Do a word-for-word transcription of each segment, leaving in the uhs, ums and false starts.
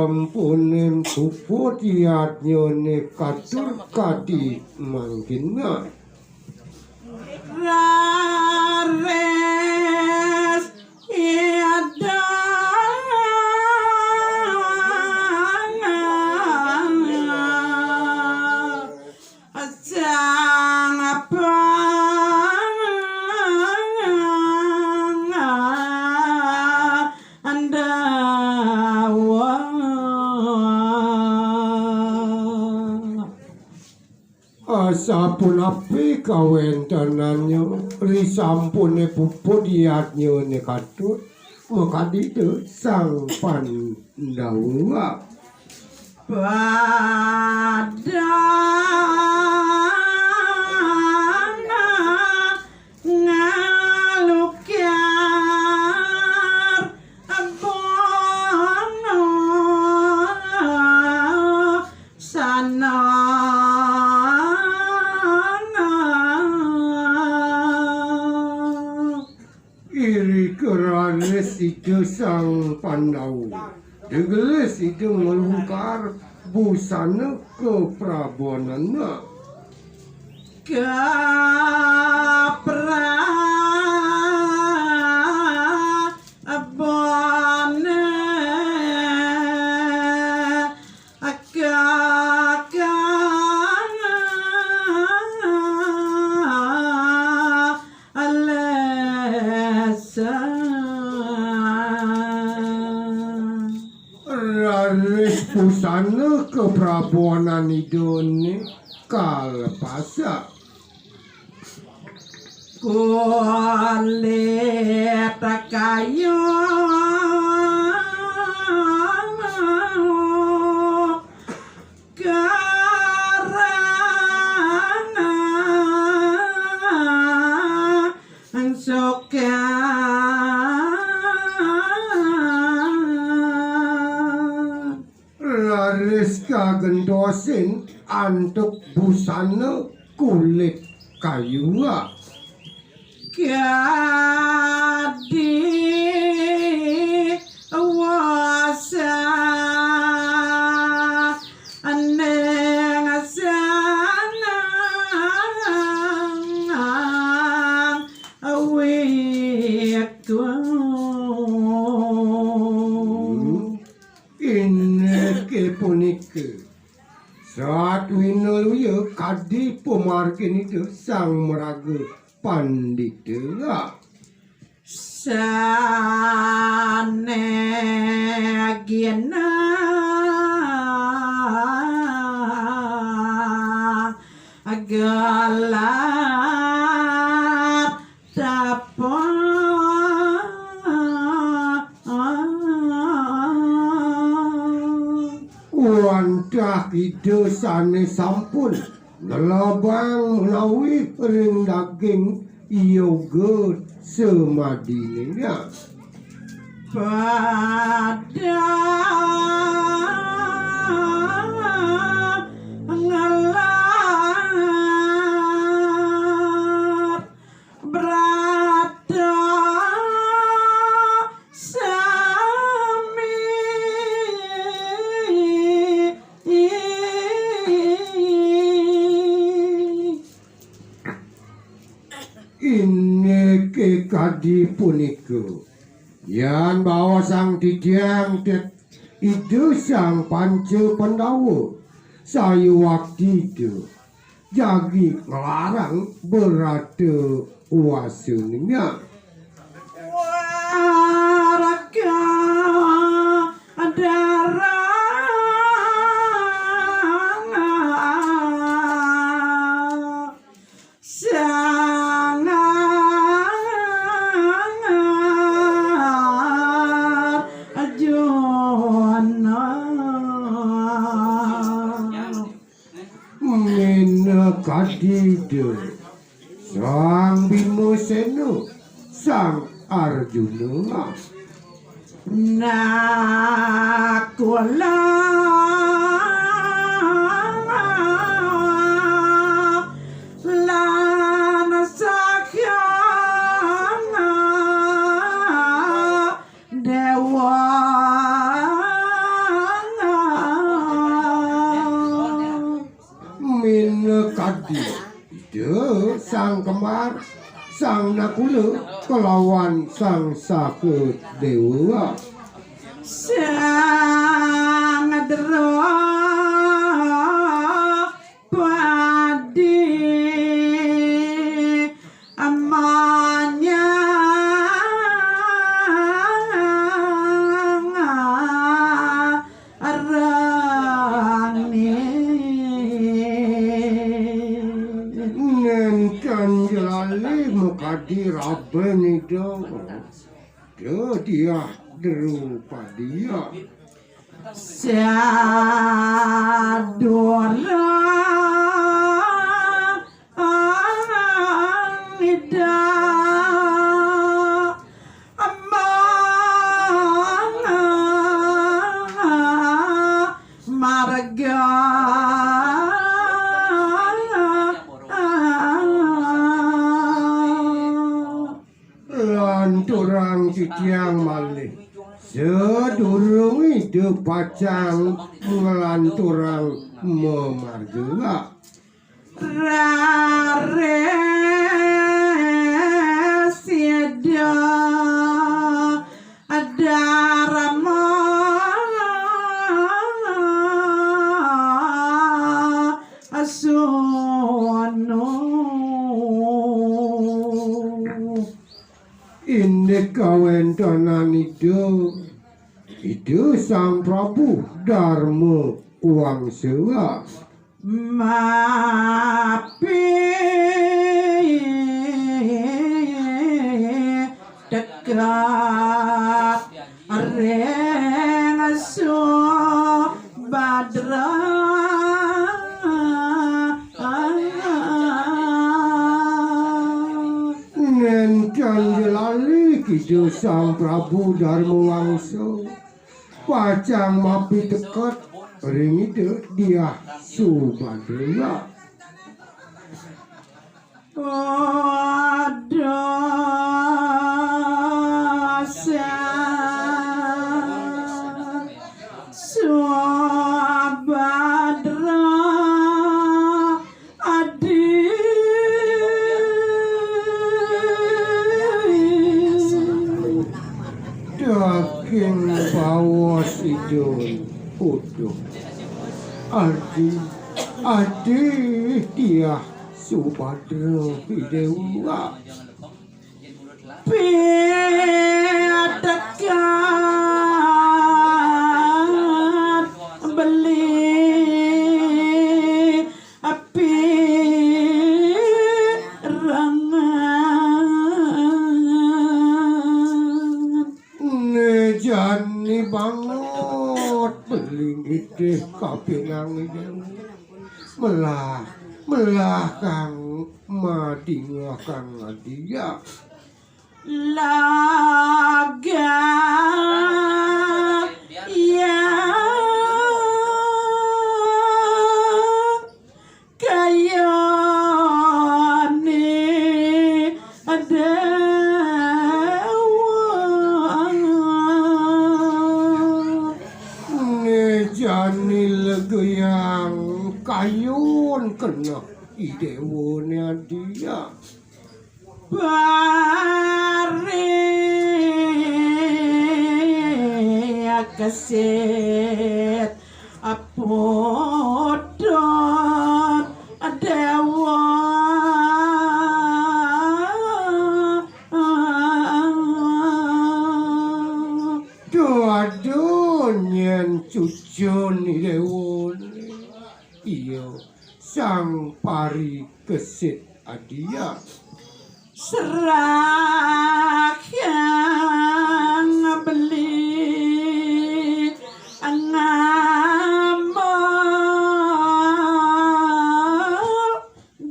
Sampuné puput yadnyané katur kadi mangkin. Raris idang sang Pandhawa. Asapunapi kawéntenannya, risampuné puput yadnyané katur, makadida sang Pandhawa. Padang ngalukar bono sana. Irika raris Ida Sang Pandhawa, digelis Ida ngalukar busana kaprabonannya. Kaprabona kakang alesa. Raris busana kaprabonan Idané kalepasa. Kulit kayu karang sokan. Raris kagentosin antuk busana kulit kayu. Kadi wasa aneng sanang wiku. Inggih punika. Satwina luya kadi pamargin Ida Sang Maraga Pandita. Sané gina gelar tapa. Wantah Ida sané sampun nelebang menawi ring daging yoga samadhiné. Pada ngelar brata sami. Inggih kadi punika. Yan baosang titiang tet Ida Sang Panca Pandawa, sayuwakti Ida jagi nglarang brata wasana. Warga darang Sang Arjuna. Minakadi Ida Sang Bimasena, Sang Arjuna. Nakula lan sahyang dewa. Minakadi Ida Sang Kembar, Sang Nakula, kelawan Sang Saka Dewa. Sang Drupadi amanya arang ni. Nenten jelali makadi raben Ida. Ida Diah Drupadia. Sadurung Ida amang marga. Lanturang titiang malih. Sadurung Ida pacang nglanturang mamarga. Raris Ida Darma Asuna. Indik kawéntenan Ida, Ida Sang Prabu Darma Wangsa. Mapi teka ring Subadra. Nenten jelali Ida Sang Prabu Darma Wangsa pacang mapiteket ring Ida Diah Subadra. Dosa Subadra adi. Daging bawa sidul uduh. Adi, adi, Diah Subadra Dewa. Pitekat beli api rangan. Né jani banget beli ngidih kapinang idih. Melah, melah kang madingeh kang adia. Laga yang kayane dewa. Né jani legeyang kayun keneh i dewane adia. Pari kesit apudut dewa. Duh, aduh, nyén cucun i dewa. Iya, Sang Pari Kesit adia. Serahang beli ngamel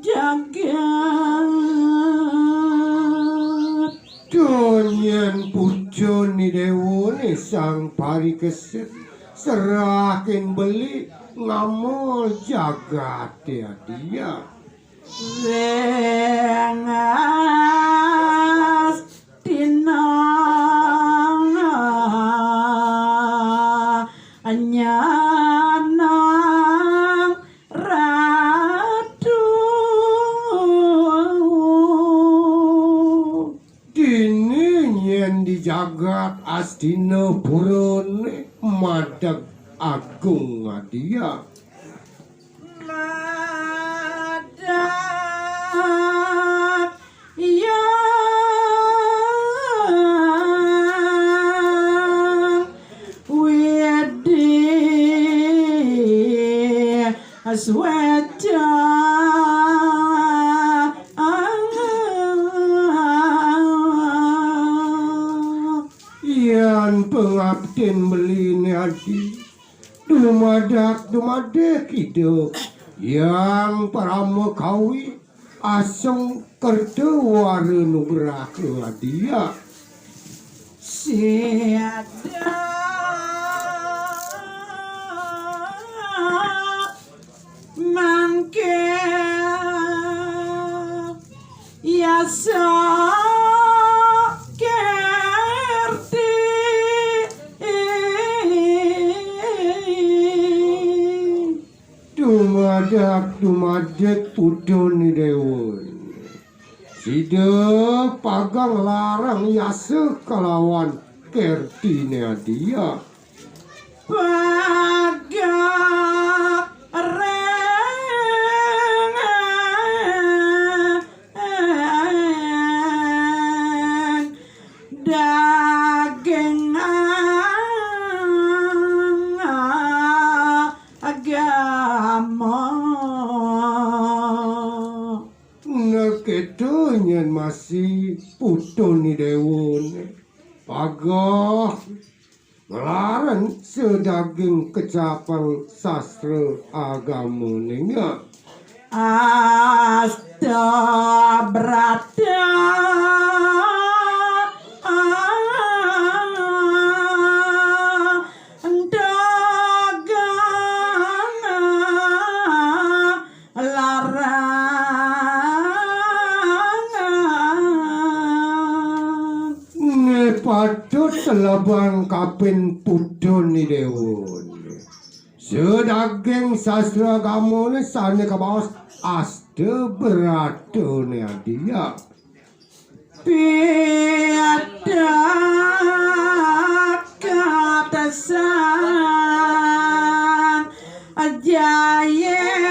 jagat. Duh, nyén pucun i dewane Sang Pari Kesit, serahin beli ngamel jagate adia. Rengas tinang anyanang ra Jagat Astina purane madeg agung adia. Yan pangaptin beline adi. Dumadak dumadek ida yang parama kawi asung kerta wara nugraha adia. Siada mangke yasa kerti. Dumadak dumadek putun dewa. Sida pagang larang yasa kalawan kertine adia. Pagang reng daging agama. Neketa nyen masih putun ni dewa ne. Pagah nglarang sedaging kecapang sastra agama ninga. Asta brata dagang larangan. Ne patut telebang kapin putun ni dewa. Sedaging sastra agama ne sane kabaos asta berata ne adia. Piadak katesan jayeng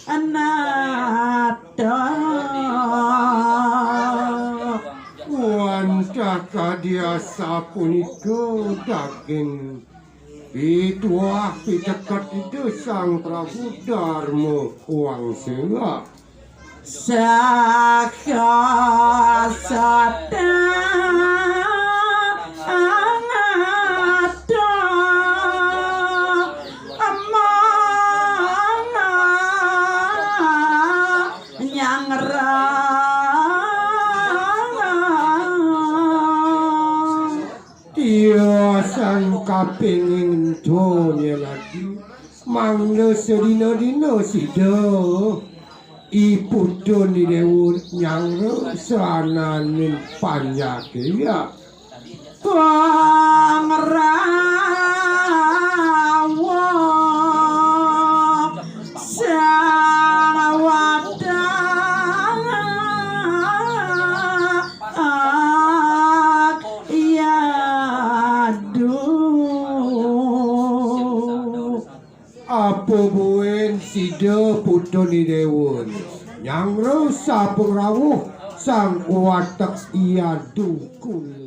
anata. Wantah kadi asapunika daging pituah piteket Ida Sang Prabu Darma Wangsa. Saha sata angata amana nyangrangan. Tiang sang kaping ento nyeladi mangda sedina-dina sida iputun ni dewa nyangro sananing panjake ya. Pangrawuh sang wadak yadu. Apa buin sida putun ni dewa nyangro sapangrawuh sang watek yadu kula.